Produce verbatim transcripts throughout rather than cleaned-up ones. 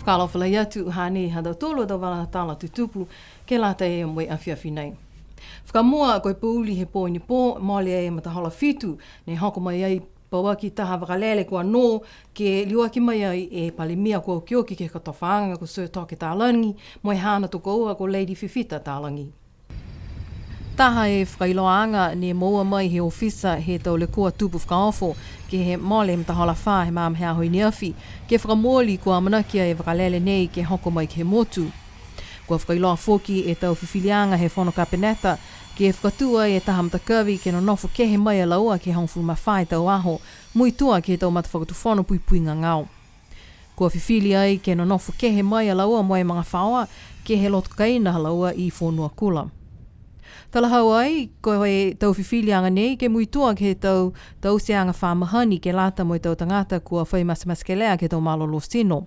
Fakaalofa lahi atu, hanei ha tautolu a tau vala tala tutupu ke lata mo e afiafi nei. Fakamua, ko e pouli he pō i ne pō, mole e matahola fitu, ne hoko mai ai pauaki taha vakalele kua nō ke liuaki mai ai e Palemia kua okioki ke he kotofaaga ko Sir Toke Talagi mo e haana tokoua ko Lady Fifita Talagi. Taha e fakailoaaga ne moua mai he ofisa he tau lekua tupu fakaofo ke he mole matahola fā he magaaho he aho i ne afi, ke fakamooli kua amanaki e vakalele nei ke hoko mai ke he motu. Kua fakailoa foki e tau fifiliaga he fono kapeneta, ke fakatū ai e taha matakavi ke nonofo kehe mai a laua ke hogofulu ma fā e tau aho, muitua ke he tau matafakatufono puipui gagao. Kua fifili ai ke nonofo kehe mai a laua mo e magafaoa ke he loto kaina ha laua i Fonuakula. Talahau ai, ko e tau fifiliaga nei ke muitua ke he tau tauteaga fa mahani ke lata mo e tau tagata kua fai matematekelea ke he tau malolō tino.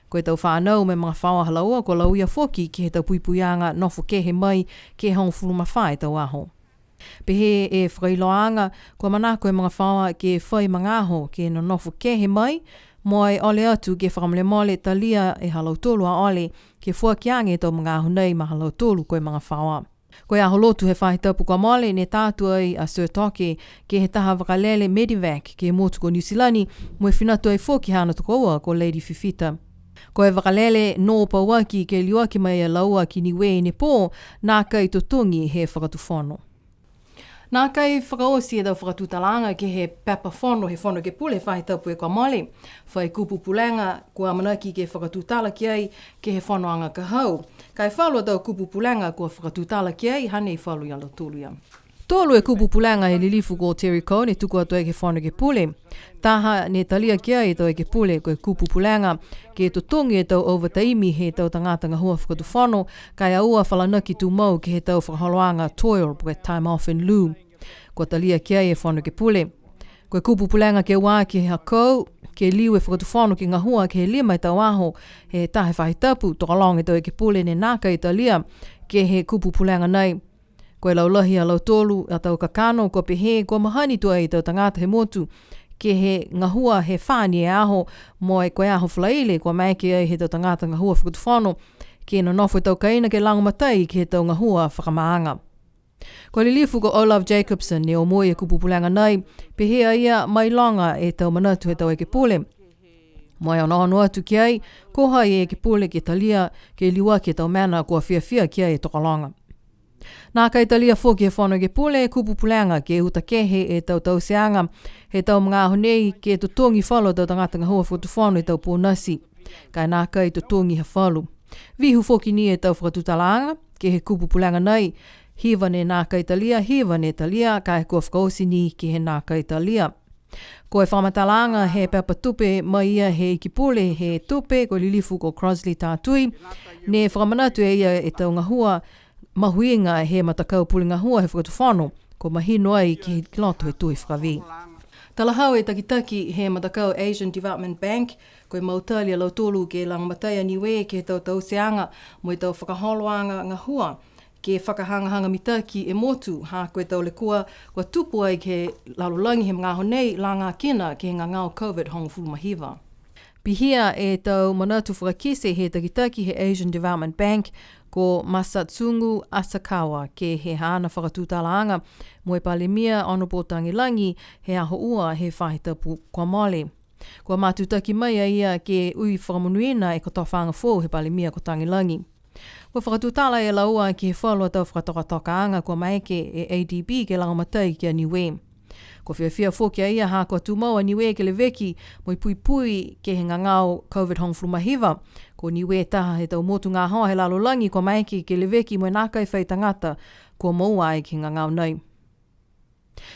Ko e tau fanau mo e magafaoa ha laua, kua lauia foki ke he tau puipuiaga nofo kehe mai ke hogofulu ma fā e tau aho. Pehē e fakailoaaga, kua manako e magafaoa ke fai magaaho ke nonofo kehe mai, mo e ole atu ke fakamolemole talia e ha lautolu a ole, ke foaki age e tau magaaho nei ma ha lautolu ko e magafaoa. Ko e aho Lotu he faahi tapu kua mole, ne ta atu ai a Sir Toke ke he taha vakalele Medevac ke he motu ko Niu Silani, mo e fina atu ai foki haana tokoua ko Lady Fifita. Ko e vakalele nō pauaki ke liuaki mai a laua ki Niue i ne pō, nākai totogi he fakatufono. Nākai fakaoti e tau fakatutalaaga ke he pepa fono he Fono Ekepule he faahi tapu kua mole. Fai kupu pulega kua amanaki ke fakatutala ki ai ke he fonoaga ka hau. Ka e falu a tau kupu pulega kua fakatutala ki ai, hanei falu ia lautolu ia. Tolu e kupu pulega he lilifu ko Terry Coe ne tuku atu ai ke he Fono Ekepule. Taha ne talia ki ai e tau ekepule ko e kupu pulega ke totogi e tau ovataimi he tau tagata gahua fakatufono, ka e aua falanaki tumau ke he tau fakaholoaga toil, po ke time off in lieu. Kua talia ki ai e Fono Ekepule. Ko e kupu pulega ke ua ke he ha Coe, ke liu e fakatufono ke gahua ke he lima e tau aho he taha e faahi tapu, tokologa e tau ekepule ne nākai talia ke he kupu pulega nei. Ko e laulahi a lautolu a tau kakano, kua pehē kua mahani tuai e tau tagata he motu ke he gahua he fā ni e aho, mo e ko e aho Falaile kua maeke ai he tau tagata gahua fakatufono ke nonofo e tau kaina ke lagomatai ke he tau gahua fakamaaga. Ko e lilifu ko O'Love Jacobsen ne omoi e kupu pulega nei, pehē a ia mailoga e tau manatu he tau ekepule. Mo e onoono atu ki ai, ko hai e ekepule ke talia, ke liuaki e tau mena kua fiafia ki ai e tokologa. Nākai talia foki he Fono Ekepule e kupu pulega ke uta kehe e tau tauteaga he tau magaaho nei ke totogi falu a tau tagata gahua fakatufono e tau ponasi. Ka e nākai totogi ha falu. Vihu foki ni e tau fakatutalaaga ke he kupu pulega nei, hiva ne nākai talia, hiva ne talia, ka e kua fakaoti ni ke he nākai talia. Ko e fakamatalaaga he pepa tupe mai ia he Ikipule he tupe, ko e lilifu ko Crossley Tatui, ne fakamanatu e ia e tau gahua mahuiga he matakau pule gahua he fakatufono, kua mahino ai ki, ki loto he Tohi Fakavē. Talahau e takitaki he matakau Asian Development Bank, ko e mautali a lautolu ke lagomatai a Niue ke he tau tauteaga mo e tau fakaholoaga gahua, ke fakahagahaga mitaki e motu, ha ko e tau lekua kua tupu ai ke he lalolagi he magaaho nei, lagakina ke he gagao COVID hogofulu ma hiva. Pihia e tau manatu fakakite he takitaki he Asian Development Bank, ko Masatsugu Asakawa, ke he haana fakatutalaaga mo e Palemia Honourable Tagelagi he aho ua he faahi tapu kua mole. Kua matutaki mai a ia ke ui fakamonuina e kotofaaga foou he Palemia ko Tagelagi. Kua fakatutala e laua ke he falu a tau fakatokatokaaga kua maeke e ADB ke lagomatai ki a Niue. Kua fiafia foki a ia ha kua tumau a Niue ke leveki mo e puipui ke he gagao COVID hogofulu ma hiva. Ko Niue taha he tau motu gahoa he lalolagi kua maeke ke leveki mo e nākai fai tagata kua moua ai ke he gagao nei.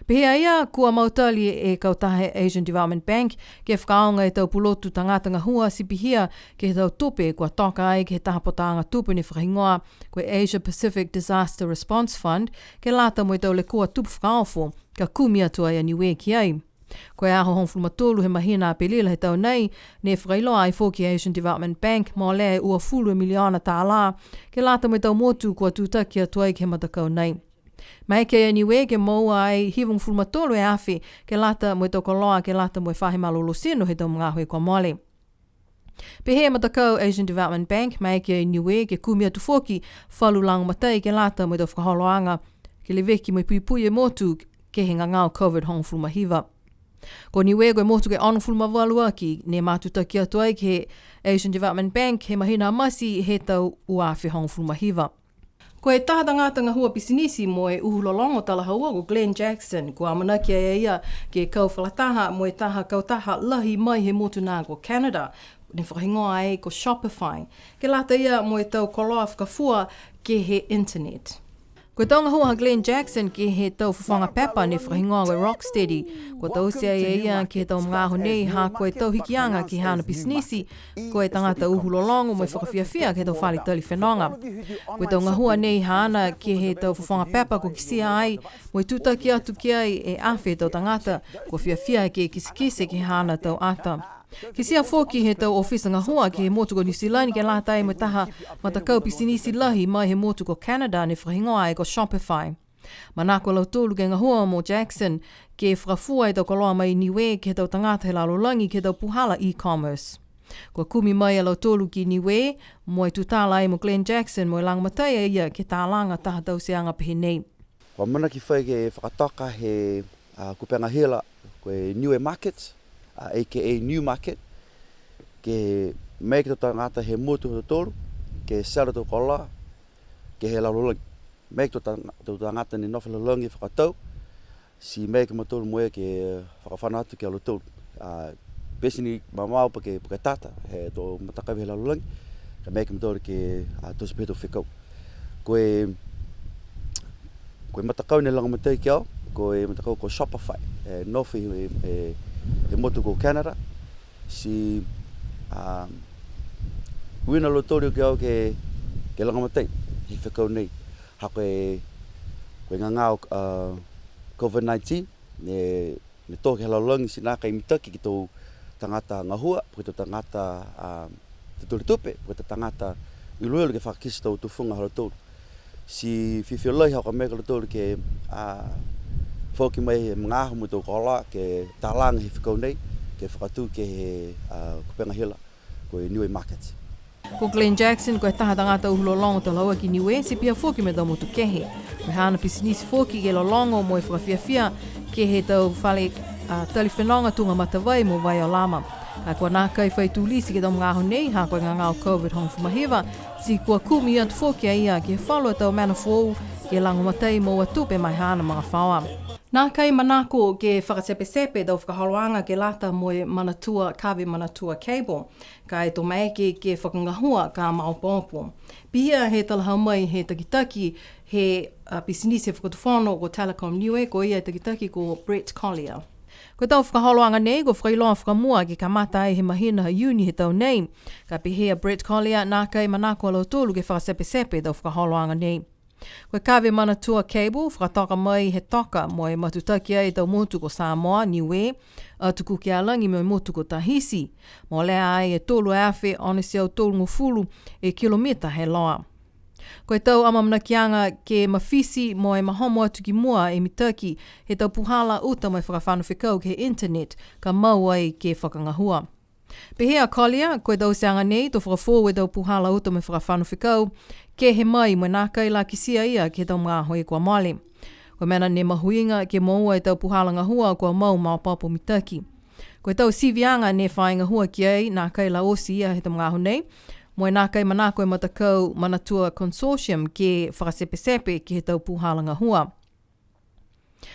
Pehē a ia, kua mautali e kautaha Asian Development Bank ke fakaaoga e tau pulotu tagata gahua ti pihia ke he tau tupe kua toka ai ke he taha potaaga tupe ne fakahigoa ko e Asia Pacific Disaster Response Fund, ke lata mo e tau lekua tupu fakaofo, ka kumi atu ai a Niue ki ai. Ko e aho hogofulu ma tolu he mahina Apelila he tau nei, ne fakailoa ai foki e Asian Development Bank, molea e uafulu e miliona tālā, ke lata mo e tau motu kua tutaki atu ai ke he matakau nei. Maeke a Niue ke moua ai hivagofulu ma tolu e afe, ke lata mo e tau koloa, ke lata mo e faahi malolō tino he tau magaaho kua mole. Pehē e matakau Asian Development Bank, maeke a Niue ke kumi atu foki falu lagomatai ke lata mo e tau fakaholoaga ke leveki mo e puipui e motu ke he gagao COVID hogofulu ma hiva. Ko Niue ko e motu ke onofulu ma valu aki ne matutaki atu ai ke he Asian Development Bank he mahina a Mati he tau ua afe hogofulu ma hiva. Ko e taha tagata gahua pisinisi mo e uhu lologo talahaua ko Glenn Jackson, kua amanaki a ia ke kau fakalataha mo e taha kautaha lahi mai he motu na ko Canada, ne fakahigoa ai ko Shopify, ke lata ia mo e tau koloa fakafua ke he internet. Ko e tau gahua ha Glenn Jackson ke he tau fofoga pepa ne fakahigoa ko e Rocksteady, kua taute ai e ia ke he tau magaaho nei ha ko e tau hikiaga ke he haana pisinisi, ko e tagata uhu lologo mo e fakafiafia ke he tau fale tali fenoga. Ko e tau gahua nei haana ke he tau fofoga pepa kua kitia ai, mo e tutaki atu ki ai e afe tau tagata, kua fiafia ke kitekite ke he haana tau ata. Kitia foki he tau ofisa gahua ke he motu ko Niu Silani ke lata ai mo e taha matakau pisinisi lahi mai he motu ko Canada ne fakahigoa ai ko Shopify. Manako a lautolu ke gahua mo Jackson, ke fakafua e tau koloa mai Niue ke he tau tagata he lalolagi ke he tau puhala e-commerce. Kua kumi mai a lautolu ki Niue, mo e tutala ai mo Glenn Jackson, mo e lagomatai a ia ke talaga taha tauteaga pehē nei. Kua amanaki fai ke fakatoka he, a, kupega hila, ko e Niue Market, a, A K A New Market, ke maeke tau tagata he motu ha tautolu, ke sell a tau koloa, ke he lalolagi. Maeke tau tag-, tau tagata ne nofo he lalolagi fakatau, ti maeke mautolu mo e ke fakafano atu ki a lautolu. A, pete ni mamao po ke, po ke tata, he tau matakau he lalolagi, ka maeke mautolu ke, a, tote pehē tau fekau. Ko e, ko e matakau ne lagomatai ki a au, ko e matakau ko Shopify, e nofo he, he, he motu ko Canada, ti, a, uiina a lautolu ki a au ke, ke lagomatai, he fekau nei. Ha ko e, ko e gagao, a, COVID nineteen, ne, ne tō ke he lalolagi ti nākai mitaki ke he tau tagata gahua, po ke tau tagata, a, tutuli tupe, po ke tau tagata iloilo ke fakakite tau tufuga ha lautolu. Ti fiafia lahi ha ko e maeke a lautolu ke, a, foki mai he magaaho mo e tau koloa, ke talaga he fekau nei, ke fakatū ke he, a, kupega hila, ko e Niue Market. Ko Glenn Jackson, ko e taha tagata uhu lologo talahaua ki Niue, ti pihia foki mo e tau motu kehe. Ko e haana pisinisi foki ke lologo mo e fakafiafia ke he tau fale, a, tali fenoga tuga Matavai mo Vaiolama. Ka kua nākai fai tulisi ke he tau magaaho nei, ha ko e gagao COVID hogofulu ma hiva, ti kua kumi atu foki a ia ke he falu a tau mena foou ke lagomatai moua tupe ma e haana magafaoa. Nākai manako ke fakatepetepe e tau fakaholoaga ke lata mo e Manatua, Kave Manatua Cable. Ka e to maeke ke fakagahua ka maopoopo. Pihia he talahau mai he takitaki he, a, pisinisi he fakatufono ko Telecom Niue, ko ia e takitaki ko Brett Collier. Ko e tau fakaholoaga nei, kua fakailoa fakamua ke kamata ai he mahina ha Iuni he tau nei. Ka pehē a Brett Collier, nākai manako a lautolu ke fakatepetepe e tau fakaholoaga nei. Ko e Kave Manatua Cable, fakatoka mai he toka mo e matutaki ai e tau motu ko Samoa, Niue, Atu Kuki Airani mo e motu ko Tahiti. Molea ai e tolu e afe ono e teau tolugofulu e kilomita he loa. Ko e tau amaamanakiaga ke mafiti mo e mahomo atu ki mua e mitaki he tau puhala uta mo e fakafano fekau ke he internet, ka mau ai ke fakagahua. Pehē a Collier, ko e tauteaga nei, to fakafoou e tau puhala uta mo e fakafano fekau, kehe mai mo e nākai la kitia ia ke he tau magaaho kua mole. Ko e mena ne mahuiga ke moua e tau puhala gahua kua mau maopoopo mitaki. Ko e tau siviaga ne fai gahua ki ai, nākai la oti ia he tau magaaho nei, mo e nākai manako e matakau Manatua Consortium ke fakatepetepe ke he tau puhala gahua.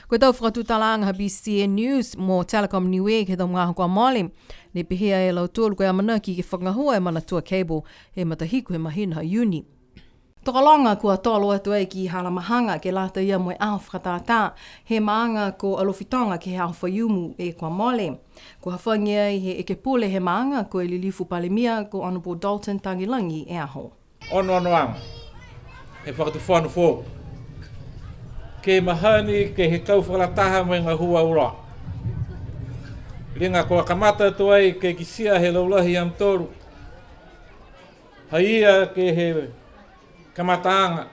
Ko e tau fakatutalaaga ha B C N News mo Telecom Niue ke he tau magaaho kua mole, ne pehē e lautolu ko e amanaki ke fakagahua e Manatua Cable he matahiku he mahina ha Iuni. Tokologa kua tolo atu ai ki Halamahaga ke lata ia mo e aho fakatātā he maaga ko Alofi Toga ke he aho Faiumu e kua mole. Kua hafagi ai he ekepule he maaga ko e Lilifu Palemia ko Honourable Dalton Tagelagi e aho. Onoonoaga he fakatufono foou. Ke mahani ke he kau fakalataha mo e gahua auloa. Liga kua kamata atu ai ke kitia he laulahi a mutolu. Ha ia ke he kamataaga.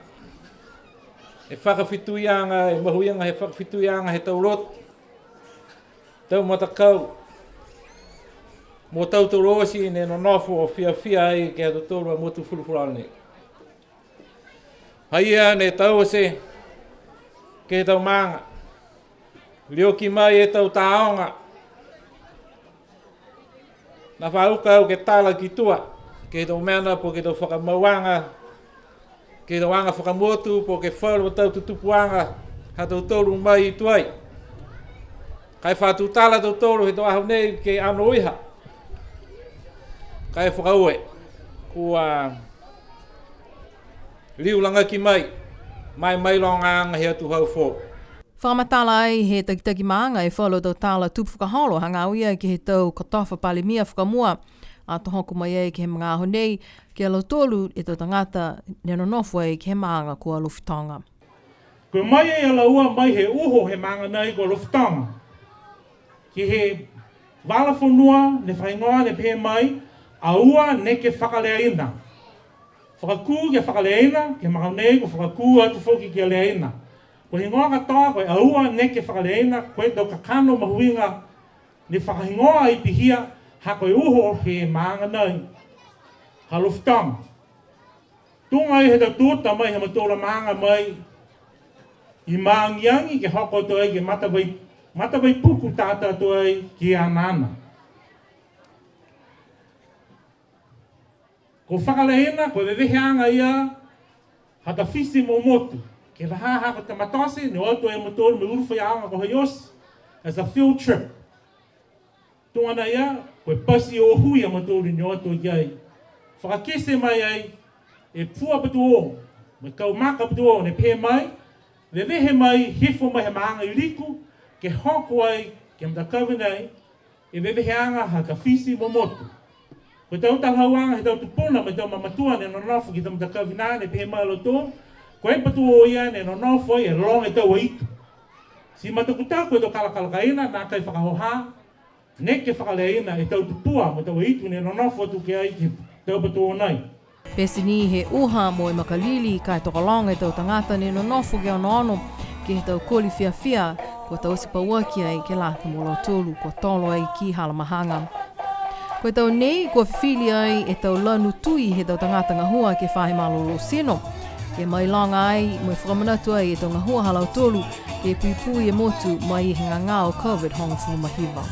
He fakafetuiaga, he mahuiaga, he fakafetuiaga he tau lotu. Tau matakau. Mo tautolu oti ne nonofo fiafia ai ke he ha tautolu a motu fulufuluola nei. Ha ia ne taute ke he tau maaga. Lioki mai e tau tāoga. Ne fa uka au ke tala ki tua, ke he tau mena po ke tau fakamauaga, ke he tau aga fakamotu, po ke falu tau tutupuaga, ha tautolu mai i tuai. Ka e fa tutala a tautolu he tau aho nei ke anoiha. Ka e fakaaue, kua liu lagaki mai, mai mai loga aga he atuhau foou. Fakamatala ai he takitaki maaga e falu tau tala tupu fakaholo, hagaao ia ke he tau kotofa Palemia fakamua, ato hoko mai ai ke he magaaho nei, ki a lautolu e tau tagata ne nonofo ai ke he maaga ko Alofi Toga. Kua mai ai a laua mai he uho he maaga nei ko Alofi Toga. Ke he vala fonua ne fakahigoa ne pehē mai, Aua Neke Fakaleaina. Fakakū ke fakaleaina, ke he magaaho nei kua fakakū atu foki ke leaina. Ko e higoa katoa ko e Aua Neke Fakaleaina, ko e tau kakano mahuiga ne fakahigoa ai pihia ha ko e uho he maaga nei. Ha Alofi Toga. Tuga ai he tau tūta mai he matua maaga mai i Maagiagi ke hoko atu ai ke Matavai, Matavai Puku tata atu ai ke Anaana. Ko fakaleaina, ko e veveheaga ia ha Tafiti mo Motu. Ke he vahā ha ko e tama tote, ne o atu ai a mautolu mo e ulu faiaoga ko Haiosi, as a field trip. Tuga nai ia, ko e pasi o hui a mautolu ne o atu ki ai. Fakakite mai ai, e fua patuō, mo e kau maka patuō, ne pehē mai, vevehe mai, hifo mai he maaga i Liku, ke hoko ai, ke he matakavi nei, e veveheaga ha Tafiti mo Motu. Ko e tau talahauaga he tau tupuna mo e tau mamatua ne nonofo ke he tau matakavi nā, ne pehē mai a lautolu, ko e patuō ia ne nonofo ai e loga e tau aitu. Ti matakutaku e tau kalakala kaina, nākai fakahōhā, neke fakaleaina e tau tupua mo e tau aitu ne nonofo atu ki ai ke he tau patuō nai. Pete ni he uha mo e makalili, ka e tokologa e tau tagata ne nonofo ke onoono ke he tau koli fiafia, kua taute pauaki ai ke lata mo lautolu kua tolo ai ki Halamahaga. Ko e tau nei, kua fifili ai e tau lanu tui he tau tagata gahua ke he faahi malolō tino, ke mailoga ai, mo e fakamanatu ai e tau gahua ha lautolu, ke puipui e motu mai he gagao COVID hogofulu ma hiva.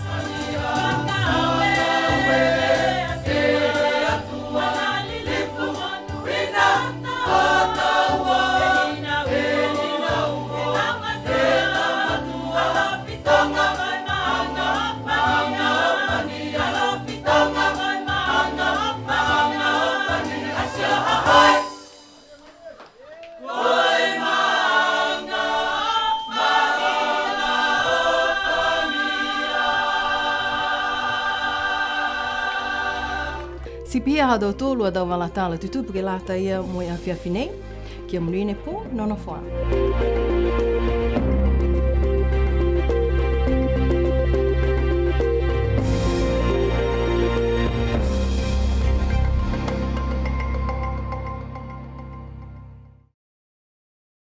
Ti pihia ha tautolu a tau vala tala tutupu ke lata ia mo e afiafi nei. Kia monuina e pō, nonofo ā.